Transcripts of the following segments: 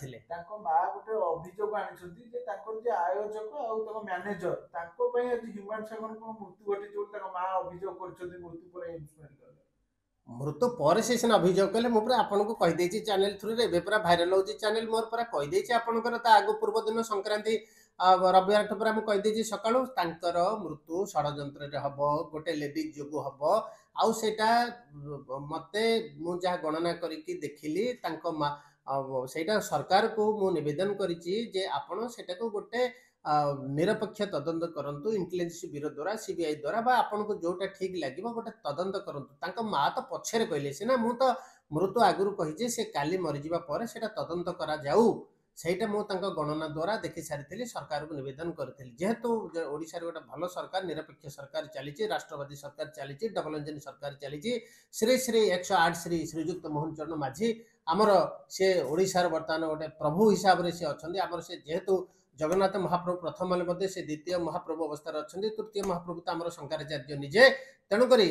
ଥିଲେ। ତାଙ୍କ ମା ଗୋଟେ ଅଭିଯୋଗ ଆଣିଛନ୍ତି ଯେ ତାଙ୍କର ଯେ ଆୟୋଜକ ଆଉ ତାଙ୍କ ମ୍ୟାନେଜର, ତାଙ୍କ ପାଇଁ ଆଜି ହ୍ୟୁମାନ ସାଗରଙ୍କ ମୃତ୍ୟୁ ଘଟିଛି ବୋଲି ତାଙ୍କ ମା ଅଭିଯୋଗ କରିଛନ୍ତି। ମୃତ୍ୟୁ ପରେ ଏମ୍ସ ମେଡିକାଲରେ ମୃତ୍ୟୁ ପରେ ସେ ସିନା ଅଭିଯୋଗ କଲେ। ମୁଁ ପୁରା ଆପଣଙ୍କୁ କହିଦେଇଛି ଚ୍ୟାନେଲ ଥ୍ରୁରେ, ଏବେ ପୁରା ଭାଇରାଲ ହେଉଛି ଚ୍ୟାନେଲ ମୋର, ପୁରା କହିଦେଇଛି ଆପଣଙ୍କର। ତା ଆଗ ପୂର୍ବ ଦିନ ସଂକ୍ରାନ୍ତି ରବିବାରଠୁ ପୁରା ମୁଁ କହିଦେଇଛି ସକାଳୁ, ତାଙ୍କର ମୃତ୍ୟୁ ଷଡ଼ଯନ୍ତ୍ରରେ ହବ, ଗୋଟେ ଲେଡିଜ ଯୋଗୁଁ ହବ। ଆଉ ସେଇଟା ମତେ ମୁଁ ଯାହା ଗଣନା କରିକି ଦେଖିଲି ତାଙ୍କ ମା, ସେଇଟା ସରକାରକୁ ମୁଁ ନିବେଦନ କରିଛି ଯେ ଆପଣ ସେଇଟାକୁ ଗୋଟେ ନିରପେକ୍ଷ ତଦନ୍ତ କରନ୍ତୁ, ଇଣ୍ଟେଲିଜେନ୍ସ ବ୍ୟୁରୋ ଦ୍ୱାରା, ସିବିଆଇ ଦ୍ୱାରା, ବା ଆପଣଙ୍କୁ ଯୋଉଟା ଠିକ ଲାଗିବ ଗୋଟେ ତଦନ୍ତ କରନ୍ତୁ। ତାଙ୍କ ମା ତ ପଛରେ କହିଲେ ସିନା, ମୁଁ ତ ମୃତ୍ୟୁ ଆଗରୁ କହିଛି ସେ କାଲି ମରିଯିବା ପରେ ସେଇଟା ତଦନ୍ତ କରାଯାଉ। ସେଇଟା ମୁଁ ତାଙ୍କ ଗଣନା ଦ୍ୱାରା ଦେଖି ସାରିଥିଲି, ସରକାରକୁ ନିବେଦନ କରିଥିଲି। ଯେହେତୁ ଓଡ଼ିଶାରେ ଗୋଟେ ଭଲ ସରକାର, ନିରପେକ୍ଷ ସରକାର ଚାଲିଛି, ରାଷ୍ଟ୍ରବାଦୀ ସରକାର ଚାଲିଛି, ଡବଲ ଇଞ୍ଜିନ ସରକାର ଚାଲିଛି, ଶ୍ରୀ ଶ୍ରୀ 108 ଶ୍ରୀ ଶ୍ରୀଯୁକ୍ତ ମୋହନ ଚରଣ ମାଝୀ ଆମର, ସେ ଓଡ଼ିଶାର ବର୍ତ୍ତମାନ ଗୋଟେ ପ୍ରଭୁ ହିସାବରେ ସେ ଅଛନ୍ତି ଆମର। ସେ ଯେହେତୁ ଜଗନ୍ନାଥ ମହାପ୍ରଭୁ ପ୍ରଥମ ହେଲେ ମଧ୍ୟ ସେ ଦ୍ୱିତୀୟ ମହାପ୍ରଭୁ ଅବସ୍ଥାରେ ଅଛନ୍ତି, ତୃତୀୟ ମହାପ୍ରଭୁ ତ ଆମର ଶଙ୍କରାଚାର୍ଯ୍ୟ ନିଜେ। ତେଣୁକରି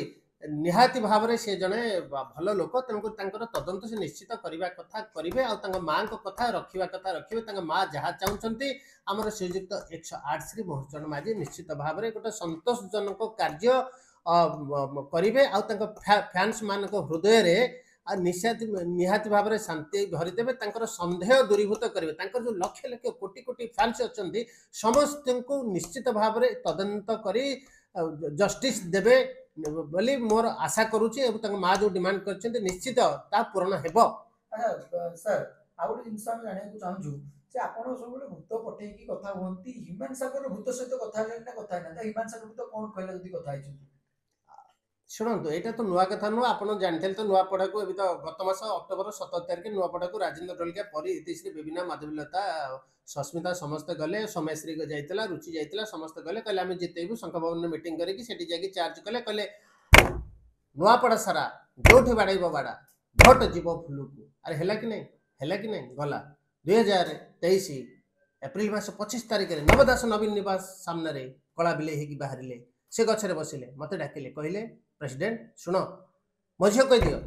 ନିହାତି ଭାବରେ ସେ ଜଣେ ଭଲ ଲୋକ, ତେଣୁକରି ତାଙ୍କର ତଦନ୍ତ ସେ ନିଶ୍ଚିତ କରିବା କଥା କରିବେ, ଆଉ ତାଙ୍କ ମାଙ୍କ କଥା ରଖିବା କଥା ରଖିବେ। ତାଙ୍କ ମା ଯାହା ଚାହୁଁଛନ୍ତି ଆମର ଶ୍ରୀଯୁକ୍ତ 108 ଶ୍ରୀ ମୋହନ ଚରଣ ମାଝୀ ନିଶ୍ଚିତ ଭାବରେ ଗୋଟେ ସନ୍ତୋଷଜନକ କାର୍ଯ୍ୟ କରିବେ, ଆଉ ତାଙ୍କ ଫ୍ୟାନ୍ସ ମାନଙ୍କ ହୃଦୟରେ ଆଉ ନିହାତି ଭାବରେ ଶାନ୍ତି ଭରିଦେବେ, ତାଙ୍କର ସନ୍ଦେହ ଦୂରୀଭୂତ କରିବେ। ତାଙ୍କର ଯୋଉ ଲକ୍ଷ ଲକ୍ଷ କୋଟି କୋଟି ଫ୍ୟାନ୍ସ ଅଛନ୍ତି ସମସ୍ତଙ୍କୁ ନିଶ୍ଚିତ ଭାବରେ ତଦନ୍ତ କରି ଜଷ୍ଟିସ୍ ଦେବେ ବୋଲି ମୋର ଆଶା କରୁଛି, ଏବଂ ତାଙ୍କ ମା ଯୋଉ ଡିମାଣ୍ଡ କରିଛନ୍ତି ନିଶ୍ଚିତ ତାହା ପୂରଣ ହେବ। ଆଚ୍ଛା ସାର୍, ଆଉ ଗୋଟେ ଜିନିଷ ଆମେ ଜାଣିବାକୁ ଚାହୁଁଛୁ ଯେ ଆପଣ ସବୁବେଳେ ଭୂତ ପଠେଇକି କଥା ହୁଅନ୍ତି, ହ୍ୟୁମାନ ସାଗରର ଭୂତ ସହିତ କଥା ହେଲେଣି ନା କଥା ହେଇନାହାନ୍ତି? ହ୍ୟୁମାନ ସାଗର ଭୂତ କଣ କହିଲା ଯଦି କଥା ହେଇଛନ୍ତି? ଶୁଣନ୍ତୁ, ଏଇଟା ତ ନୂଆ କଥା ନୁହଁ, ଆପଣ ଜାଣିଥିଲେ ତ ନୂଆପଡ଼ାକୁ ଏବେ ତ ଗତ ମାସ ଅକ୍ଟୋବର 17 ତାରିଖ ନୂଆପଡ଼ାକୁ ରାଜେନ୍ଦ୍ର ଢୋଲକିଆ, ପରି, ଇତିଶ୍ରୀ, ବେବିନା, ମାଧବୀଲତା, ସସ୍ମିତା ସମସ୍ତେ ଗଲେ, ସୌମ୍ୟଶ୍ରୀ ଯାଇଥିଲା, ରୁଚି ଯାଇଥିଲା, ସମସ୍ତେ ଗଲେ। କହିଲେ ଆମେ ଜିତେଇବୁ। ଶଙ୍ଖ ଭବନରେ ମିଟିଂ କରିକି ସେଠି ଯାଇକି ଚାର୍ଜ କଲେ, କହିଲେ ନୂଆପଡ଼ା ସାରା ଯୋଉଠି ବାଡ଼େଇବ ବାଡ଼ା, ଭୋଟ ଯିବ ଫୁଲକୁ। ଆରେ ହେଲା କି ନାହିଁ? ହେଲା କି ନାହିଁ? ଗଲା 2023 ଏପ୍ରିଲ ମାସ 25 ତାରିଖରେ ନବଦାସ ନବୀନ ନିବାସ ସାମ୍ନାରେ କଳା ବିଲେଇ ହେଇକି ବାହାରିଲେ, ସେ ଗଛରେ ବସିଲେ, ମତେ ଡାକିଲେ, କହିଲେ ପ୍ରେସିଡେଣ୍ଟ ଶୁଣ, ମୋ ଝିଅ କହିଦିଅ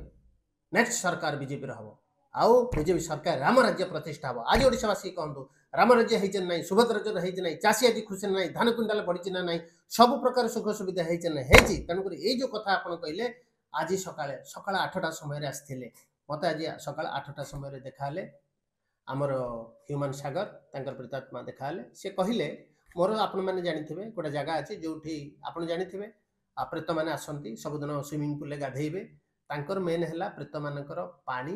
ନେକ୍ସଟ ସରକାର ବିଜେପିର ହବ, ଆଉ ବିଜେପି ସରକାର ରାମ ରାଜ୍ୟ ପ୍ରତିଷ୍ଠା ହବ। ଆଜି ଓଡ଼ିଶାବାସୀ କହନ୍ତୁ ରାମ ରାଜ୍ୟ ହେଇଛି ନା ନାହିଁ? ସୁଭଦ୍ରା ଯୋଜନା ହେଇଛି ନାହିଁ? ଚାଷୀ ଆଜି ଖୁସି ନା ନାହିଁ? ଧାନ କୁଇଣ୍ଟାଲ ବଢିଛି ନା ନାହିଁ? ସବୁ ପ୍ରକାର ସୁଖ ସୁବିଧା ହେଇଛି ନା ହେଇଛି? ତେଣୁକରି ଏଇ ଯୋଉ କଥା ଆପଣ କହିଲେ, ଆଜି ସକାଳେ ସକାଳ 8ଟା ସମୟରେ ଆସିଥିଲେ ମତେ, ଆଜି ସକାଳ 8ଟା ସମୟରେ ଦେଖାହେଲେ ଆମର ହ୍ୟୁମାନ ସାଗର, ତାଙ୍କର ପ୍ରେତାତ୍ମା ଦେଖାହେଲେ। ସେ କହିଲେ ମୋର, ଆପଣମାନେ ଜାଣିଥିବେ ଗୋଟେ ଜାଗା ଅଛି ଯୋଉଠି ଆପଣ ଜାଣିଥିବେ ପ୍ରେତମାନେ ଆସନ୍ତି ସବୁଦିନ ସୁଇମିଂ ପୁଲରେ ଗାଧେଇବେ। ତାଙ୍କର ମେନ୍ ହେଲା ପ୍ରେତମାନଙ୍କର ପାଣି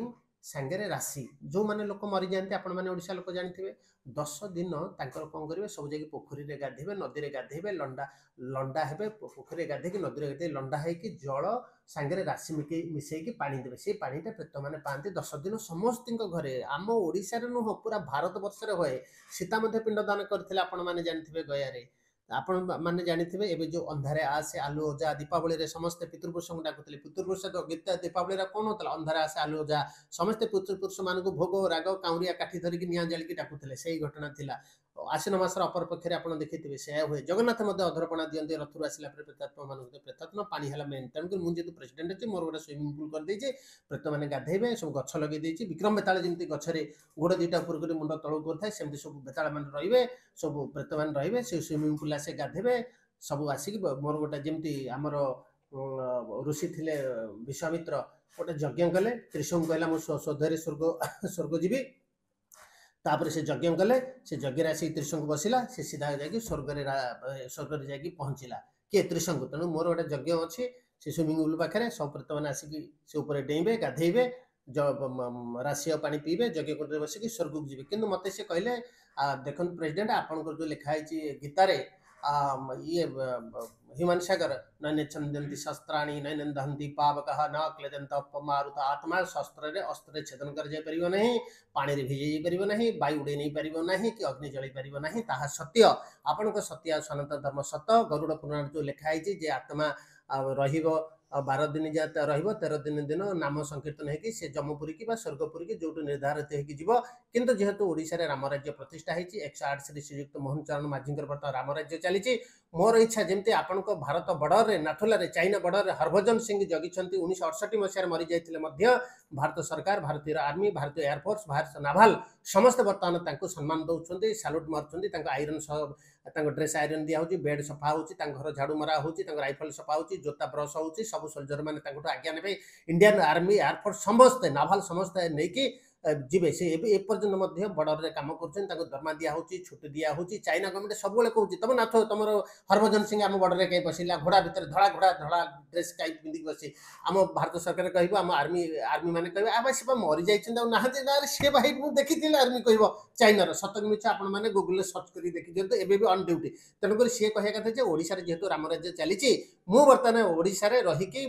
ସାଙ୍ଗରେ ରାଶି। ଯୋଉମାନେ ଲୋକ ମରିଯାଆନ୍ତି, ଆପଣମାନେ ଓଡ଼ିଶା ଲୋକ ଜାଣିଥିବେ, 10 ଦିନ ତାଙ୍କର କ'ଣ କରିବେ, ସବୁ ଯାଇକି ପୋଖରୀରେ ଗାଧେଇବେ, ନଦୀରେ ଗାଧେଇବେ, ଲଣ୍ଡା ଲଣ୍ଡା ହେବେ, ପୋଖରୀରେ ଗାଧେଇକି ନଦୀରେ ଗାଧେଇ ଲଣ୍ଡା ହେଇକି ଜଳ ସାଙ୍ଗରେ ରାଶି ମିଶେଇକି ପାଣି ଦେବେ। ସେଇ ପାଣିଟା ପ୍ରେତମାନେ ପାଆନ୍ତି 10 ଦିନ ସମସ୍ତଙ୍କ ଘରେ, ଆମ ଓଡ଼ିଶାରେ ନୁହଁ ପୁରା ଭାରତ ବର୍ଷରେ ହୁଏ। ସୀତା ମଧ୍ୟ ପିଣ୍ଡଦାନ କରିଥିଲେ ଆପଣମାନେ ଜାଣିଥିବେ ଗୟାରେ, ଆପଣ ମାନେ ଜାଣିଥିବେ। ଏବେ ଯୋଉ ଅନ୍ଧାରେ ଆସେ ଆଲୁଅ ଯା, ଦୀପାବଳିରେ ସମସ୍ତେ ପିତୃପୁରୁଷଙ୍କୁ ଡାକୁଥିଲେ। ପିତୃପୁରୁଷ ଗୀତ ଦୀପାବଳିରେ କଣ ହଉଥିଲା? ଅନ୍ଧାରେ ଆସେ ଆଲୁଅ ଯା, ସମସ୍ତେ ପିତୃପୁରୁଷ ମାନଙ୍କୁ ଭୋଗ ରାଗ କାଉଁରିଆ କାଠି ଧରିକି ନିଆଁ ଜାଳିକି ଡାକୁଥିଲେ, ସେଇ ଘଟଣା ଥିଲା। ଆଶ୍ୱିନ ମାସର ଅପରପକ୍ଷରେ ଆପଣ ଦେଖିଥିବେ ସେୟା ହୁଏ। ଜଗନ୍ନାଥ ମଧ୍ୟ ଅଧରପଣା ଦିଅନ୍ତି ରଥରୁ ଆସିଲା ପରେ ପ୍ରେତାତ୍ମା ମାନଙ୍କୁ। ପ୍ରେତାତ୍ମା ପାଣି ହେଲା ମେନ୍। ତେଣୁକରି ମୁଁ ଯେହେତୁ ପ୍ରେସିଡେଣ୍ଟ ଅଛି, ମୋର ଗୋଟେ ସୁଇମିଂ ପୁଲ କରିଦେଇଛି, ପ୍ରେତମାନେ ଗାଧେଇବେ, ସବୁ ଗଛ ଲଗେଇ ଦେଇଛି। ବିକ୍ରମ ବେତାଳ ଯେମିତି ଗଛରେ ଗୋଡ଼ ଦିଟା ଉପର କରି ମୁଣ୍ଡ ତଳକୁ କରିଥାଏ, ସେମିତି ସବୁ ବେତାଳ ମାନେ ରହିବେ, ସବୁ ପ୍ରେତମାନେ ରହିବେ, ସେ ସୁଇମିଂ ପୁଲ ଆସି ଗାଧେଇବେ ସବୁ ଆସିକି। ମୋର ଗୋଟେ ଯେମିତି ଆମର ଋଷି ଥିଲେ ବିଶ୍ୱାମିତ୍ର, ଗୋଟେ ଯଜ୍ଞ କଲେ, ତ୍ରିଶଙ୍କୁ କହିଲା ମୁଁ ସ୍ୱଧରେ ସ୍ୱର୍ଗ ଯିବି। ତାପରେ ସେ ଯଜ୍ଞ କଲେ, ସେ ଯଜ୍ଞରେ ଆସିକି ତ୍ରିଶଙ୍କୁ ବସିଲା, ସେ ସିଧା ଯାଇକି ସ୍ୱର୍ଗରେ ଯାଇକି ପହଞ୍ଚିଲା। କିଏ? ତ୍ରିଶଙ୍କୁ। ତେଣୁ ମୋର ଗୋଟେ ଯଜ୍ଞ ଅଛି ସେ ସୁଇମିଂ ପୁଲ ପାଖରେ, ସବୁ ପ୍ରେତମାନେ ଆସିକି ସେ ଉପରେ ଡେଇଁବେ, ଗାଧେଇବେ, ରାଶି ଆଉ ପାଣି ପିଇବେ, ଯଜ୍ଞ କୁଣ୍ଡରେ ବସିକି ସ୍ୱର୍ଗକୁ ଯିବେ। କିନ୍ତୁ ମତେ ସେ କହିଲେ ଦେଖନ୍ତୁ ପ୍ରେସିଡେଣ୍ଟ, ଆପଣଙ୍କର ଯୋଉ ଲେଖା ହେଇଛି ଗୀତାରେ, ଇଏ ହ୍ୟୁମାନ ସାଗର, ନୈନଚ୍ଛନ୍ଦନ୍ତି ଶସ୍ତ୍ରାଣୀ ନୈନନ୍ଦହନ୍ତି ପାବକଃ ନ କ୍ଲେଦନ୍ତ ମାରୁତ। ଆତ୍ମା ଶସ୍ତ୍ରରେ ଅସ୍ତ୍ରରେ ଛେଦନ କରାଯାଇ ପାରିବ ନାହିଁ, ପାଣିରେ ଭିଜେଇ ଯାଇପାରିବ ନାହିଁ, ବାୟୁ ଉଡ଼େଇ ନେଇପାରିବ ନାହିଁ କି ଅଗ୍ନି ଜଳେଇ ପାରିବ ନାହିଁ। ତାହା ସତ୍ୟ, ଆପଣଙ୍କ ସତ୍ୟ ଆଉ ସନାତନ ଧର୍ମ ସତ। ଗରୁଡ଼ ପୁରାଣ ଯୋଉ ଲେଖା ହେଇଛି ଯେ ଆତ୍ମା ରହିବ 12 ଦିନ ଯାଏ ରହିବ, 13 ଦିନ ଦିନ ନାମ ସଂକୀର୍ତ୍ତନ ହେଇକି ସେ ଯମପୁରୀ କି ବା ସ୍ୱର୍ଗପୁରୀ କି ଯୋଉଠୁ ନିର୍ଦ୍ଧାରିତ ହେଇକି ଯିବ। କିନ୍ତୁ ଯେହେତୁ ଓଡ଼ିଶାରେ ରାମରାଜ୍ୟ ପ୍ରତିଷ୍ଠା ହେଇଛି, 108 ଶ୍ରୀ ଶ୍ରୀଯୁକ୍ତ ମୋହନ ଚରଣ ମାଝୀଙ୍କର ବର୍ତ୍ତମାନ ରାମରାଜ୍ୟ ଚାଲିଛି। ମୋର ଇଚ୍ଛା ଯେମିତି ଆପଣଙ୍କ ଭାରତ ବର୍ଡରରେ ନାଥୁଲାରେ ଚାଇନା ବର୍ଡରରେ ହରଭଜନ ସିଂ ଜଗିଛନ୍ତି, 1968 ମସିହାରେ ମରିଯାଇଥିଲେ ମଧ୍ୟ ଭାରତ ସରକାର, ଭାରତୀୟ ଆର୍ମି, ଭାରତୀୟ ଏୟାରଫୋର୍ସ, ଭାରତୀୟ ନାଭାଲ ସମସ୍ତେ ବର୍ତ୍ତମାନ ତାଙ୍କୁ ସମ୍ମାନ ଦେଉଛନ୍ତି, ସାଲୁଟ୍ ମାରୁଛନ୍ତି। ତାଙ୍କ ଆଇରନ୍ ସହ ତାଙ୍କ ଡ୍ରେସ୍ ଆଇରନ୍ ଦିଆହେଉଛି, ବେଡ୍ ସଫା ହେଉଛି, ତାଙ୍କ ଘର ଝାଡ଼ୁ ମରା ହେଉଛି, ତାଙ୍କ ରାଇଫଲ ସଫା ହେଉଛି, ଜୋତା ବ୍ରସ୍ ହେଉଛି। ସବୁ ସୋଲଜର ମାନେ ତାଙ୍କଠୁ ଆଜ୍ଞା ନେବେ। ଇଣ୍ଡିଆନ୍ ଆର୍ମି, ଏୟାରଫୋର୍ସ ସମସ୍ତେ, ନାଭାଲ ସମସ୍ତେ ନେଇକି ଯିବେ। ସେ ଏବେ ଏପର୍ଯ୍ୟନ୍ତ ମଧ୍ୟ ବର୍ଡରରେ କାମ କରୁଛନ୍ତି, ତାଙ୍କୁ ଦରମା ଦିଆହେଉଛି, ଛୁଟି ଦିଆହେଉଛି। ଚାଇନା ଗଭର୍ଣ୍ଣମେଣ୍ଟ ସବୁବେଳେ କହୁଛି ତମ ନାଥ ତମର ହରଭଜନ ସିଂ ଆମ ବର୍ଡରରେ କାହିଁ ବସିଲା, ଘୋଡ଼ା ଭିତରେ ଧଳା ଘୋଡ଼ା ଧଳା ଡ୍ରେସ୍ କାହିଁ ପିନ୍ଧିକି ବସି। ଆମ ଭାରତ ସରକାର କହିବ, ଆମ ଆର୍ମି ମାନେ କହିବେ ଆବେ ସେ ବା ମରିଯାଇଛନ୍ତି ଆଉ ନାହାନ୍ତି। ନା ସେ ଭାଇ ମୁଁ ଦେଖିଥିଲି, ଆର୍ମି କହିବ ଚାଇନାର। ସତ କି ମିଛ ଆପଣମାନେ ଗୁଗୁଲରେ ସର୍ଚ୍ଚ କରି ଦେଖିଦିଅନ୍ତୁ, ଏବେ ବି ଅନ୍ ଡ୍ୟୁଟି। ତେଣୁକରି ସିଏ କହିବା କଥା ଯେ ଓଡ଼ିଶାରେ ଯେହେତୁ ରାମରାଜ୍ୟ ଚାଲିଛି, ମୁଁ ବର୍ତ୍ତମାନ ଓଡ଼ିଶାରେ ରହିକି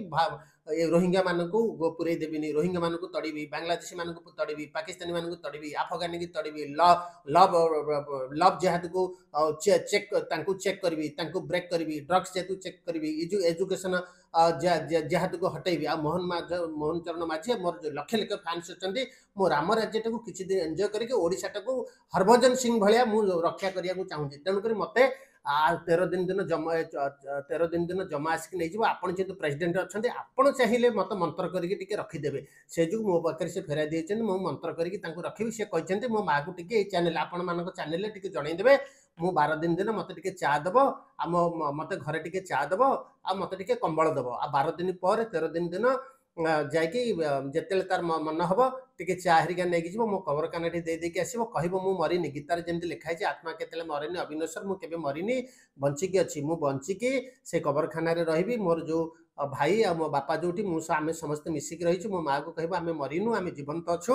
ଏ ରୋହିଙ୍ଗ୍ୟା ମାନଙ୍କୁ ପୁରେଇ ଦେବିନି, ରୋହିଙ୍ଗ୍ୟା ମାନଙ୍କୁ ତଡ଼ିବି, ବାଂଲାଦେଶୀ ମାନଙ୍କୁ ତଡ଼ିବି, ପାକିସ୍ତାନୀ ମାନଙ୍କୁ ତଡ଼ିବି, ଆଫଗାନୀକି ତଡ଼ିବି, ଲଭ୍ ଲଭ୍ ଜେହାଦକୁ ଚେକ୍, ତାଙ୍କୁ ଚେକ୍ କରିବି, ତାଙ୍କୁ ବ୍ରେକ୍ କରିବି, ଡ୍ରଗ୍ସ ଯେହେତୁ ଚେକ୍ କରିବି, ଏଜୁକେସନ ଜେହାଦକୁ ହଟେଇବି। ଆଉ ମୋହନ ଚରଣ ମାଝୀ, ମୋର ଯେଉଁ ଲକ୍ଷ ଲକ୍ଷ ଫ୍ୟାନ୍ସ ଅଛନ୍ତି, ମୁଁ ରାମ ରାଜ୍ୟଟାକୁ କିଛି ଦିନ ଏନ୍ଜୟ କରିକି ଓଡ଼ିଶାଟାକୁ ହରଭଜନ ସିଂ ଭଳିଆ ମୁଁ ରକ୍ଷା କରିବାକୁ ଚାହୁଁଛି। ତେଣୁକରି ମୋତେ ଆଉ 13 ଦିନ ଦିନ ଜମା, 13 ଦିନ ଦିନ ଜମା ଆସିକି ନେଇଯିବ। ଆପଣ ଯେହେତୁ ପ୍ରେସିଡେଣ୍ଟ ଅଛନ୍ତି, ଆପଣ ଚାହିଁଲେ ମୋତେ ମନ୍ତ୍ର କରିକି ଟିକେ ରଖିଦେବେ। ସେ ଯୋଗୁଁ ମୋ ପାଖରେ ସେ ଫେରାଇ ଦେଇଛନ୍ତି, ମୁଁ ମନ୍ତ୍ର କରିକି ତାଙ୍କୁ ରଖିବି। ସେ କହିଛନ୍ତି ମୋ ମାଆକୁ ଟିକେ ଏଇ ଚ୍ୟାନେଲ, ଆପଣମାନଙ୍କ ଚ୍ୟାନେଲରେ ଟିକେ ଜଣେଇଦେବେ, ମୁଁ 12 ଦିନ ଦିନ ମୋତେ ଟିକେ ଚା ଦେବ, ଆଉ ମୋତେ ଘରେ ଟିକେ ଚା ଦେବ, ଆଉ ମୋତେ ଟିକେ କମ୍ବଳ ଦେବ। ଆଉ 12 ଦିନ ପରେ 13 ଦିନ ଦିନ ଯାଇକି ଯେତେବେଳେ ତାର ମନ ହବ ଟିକେ ଚା ହେରିକା ନେଇକି ଯିବ, ମୋ କବରଖାନାଠି ଦେଇ ଦେଇକି ଆସିବ। କହିବ ମୁଁ ମରିନି, ଗୀତାରେ ଯେମିତି ଲେଖା ହେଇଛି ଆତ୍ମା କେତେବେଳେ ମରେନି, ଅବିନାଶର, ମୁଁ କେବେ ମରିନି, ବଞ୍ଚିକି ଅଛି। ମୁଁ ବଞ୍ଚିକି ସେ କବରଖାନାରେ ରହିବି। ମୋର ଯେଉଁ ଭାଇ ଆଉ ମୋ ବାପା ଯେଉଁଠି ମୁଁ ଆମେ ସମସ୍ତେ ମିଶିକି ରହିଛୁ। ମୋ ମାଆକୁ କହିବ ଆମେ ମରିନୁ, ଆମେ ଜୀବନ୍ତ ଅଛୁ।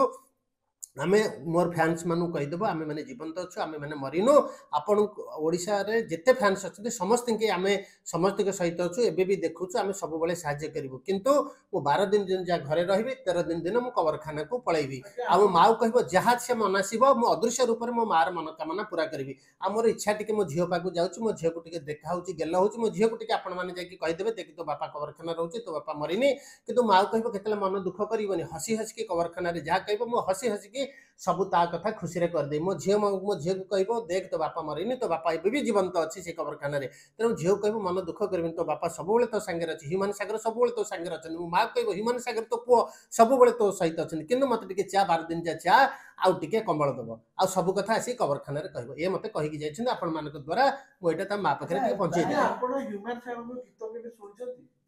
ଆମେ ମୋର ଫ୍ୟାନ୍ସ ମାନଙ୍କୁ କହିଦେବ ଆମେ ମାନେ ଜୀବନ୍ତ ଅଛୁ, ଆମେ ମାନେ ମରିନୁ। ଆପଣଙ୍କୁ ଓଡ଼ିଶାରେ ଯେତେ ଫ୍ୟାନ୍ସ ଅଛନ୍ତି ସମସ୍ତଙ୍କୁ, ଆମେ ସମସ୍ତଙ୍କ ସହିତ ଅଛୁ, ଏବେ ବି ଦେଖୁଛୁ, ଆମେ ସବୁବେଳେ ସାହାଯ୍ୟ କରିବୁ। କିନ୍ତୁ ମୁଁ 12 ଦିନ ଦିନ ଯାହା ଘରେ ରହିବି, 13 ଦିନ ଦିନ ମୁଁ କବରଖାନାକୁ ପଳେଇବି। ଆଉ ମୋ ମାଆକୁ କହିବ ଯାହା ସେ ମନାସିବ, ମୁଁ ଅଦୃଶ୍ୟ ରୂପରେ ମୋ ମାଆର ମନୋକାମନା ପୁରା କରିବି। ଆଉ ମୋର ଇଚ୍ଛା ଟିକେ ମୋ ଝିଅ ପାଖକୁ ଯାଉଛି, ମୋ ଝିଅକୁ ଟିକେ ଦେଖା ହେଉଛି, ଗେଲ ହେଉଛି। ମୋ ଝିଅକୁ ଟିକେ ଆପଣମାନେ ଯାଇକି କହିଦେବେ, ଦେଖି ତୋ ବାପା କବରଖାନା ରହୁଛି, ତୋ ବାପା ମରିନି। କିନ୍ତୁ ମାଆକୁ କହିବ କେତେବେଳେ ମନ ଦୁଃଖ କରିବନି, ହସି ହସିକି କବରଖାନାରେ ଯାହା କହିବ ମୁଁ ହସି ହସିକି ସବୁ ତା କଥା ଖୁସିରେ କରିଦେବି। ମୋ ଝିଅ, ମୋ ଝିଅକୁ କହିବ ଦେଖ ତୋ ବାପା ମରିନି, ତୋ ବାପା ଏବେ ବି ଜୀବନ୍ତ ଅଛି ସେ କବରଖାନାରେ। ତେଣୁ ଝିଅକୁ କହିବ ମନ ଦୁଃଖ କରିବନି, ତୋ ବାପା ସବୁବେଳେ ତୋ ସାଙ୍ଗରେ ଅଛି, ହ୍ୟୁମାନ ସାଗର ସବୁବେଳେ ତୋ ସାଙ୍ଗରେ ଅଛନ୍ତି। ମୋ ମାଆକୁ କହିବ ହ୍ୟୁମାନ ସାଗର ତୋ ପୁଅ ସବୁବେଳେ ତୋ ସହିତ ଅଛନ୍ତି। କିନ୍ତୁ ମୋତେ ଟିକେ ଚା, 12 ଦିନ ଯା ଚା ଆଉ ଟିକେ କମ୍ବଳ ଦେବ, ଆଉ ସବୁ କଥା ଆସିକି କବରଖାନାରେ କହିବ। ଏ ମୋତେ କହିକି ଯାଇଛନ୍ତି, ଆପଣମାନଙ୍କ ଦ୍ୱାରା ମୁଁ ଏଇଟା ତା ମା ପାଖରେ ଟିକେ ପହଞ୍ଚେଇ ଦେବି। ଆପଣ ହ୍ୟୁମାନ ସାଗରଙ୍କ ଗୀତ କେବେ ଶୁଣିଛନ୍ତି?